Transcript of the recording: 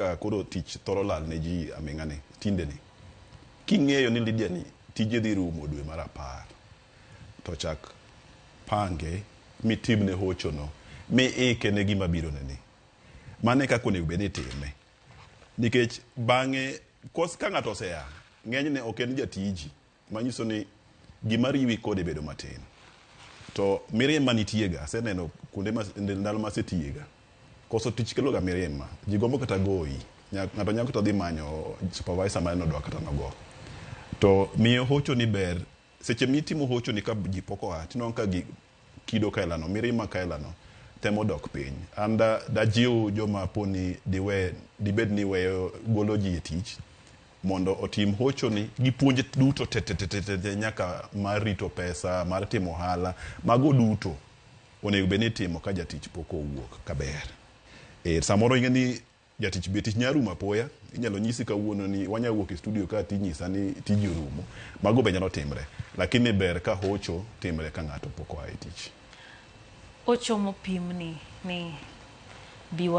Kaka koro tich thoro lal ne ji aming'a ni tinde ni. King'eyo ni Lydia ni tije dhi rumo dwe mar apar to chak pange mitimne hochono mi ike ne gima biro ne ni. Mano e kaka onego bed ni itime. Nikech bang'e kos ka ng'ato osea ng'enyne ok en jatiji. Manyiso ni gima riwi kode bedo matin. To mirima nitie ga, aseneno kuonde ma ndalo ma asetiye ga. Koso tich kelo ga mirima. Ji gombo kata goyi. Ng'ato nyalo kata dhi manyo supervisor mare nodwa kata nogo. To miyo hocho ni ber, seche mitimo hocho ni ka ji pok oa, tinwang'o ka gi kido kailano, mirima kailano temo dok piny. An da, dajiw joma poni diwe, dibed ni weyo golo ji e tich, mondo otim hochoni gi puonj duto tetetetete nyaka mar rito pesa, mar timo ohala, mago duto onego bed ni itimo ka jatich pok owuok kaber. E, samoro ing'e ni jatich be tich nyalo rumo apoya, inyalo nyisi kawuono ni wanya wuok e studio ka tinyisa ni tiji orumo, mago be nyalo timre. Lakini ber ka hocho timre ka ng'ato pok oa e tich. Ochomo pimni ni biwa.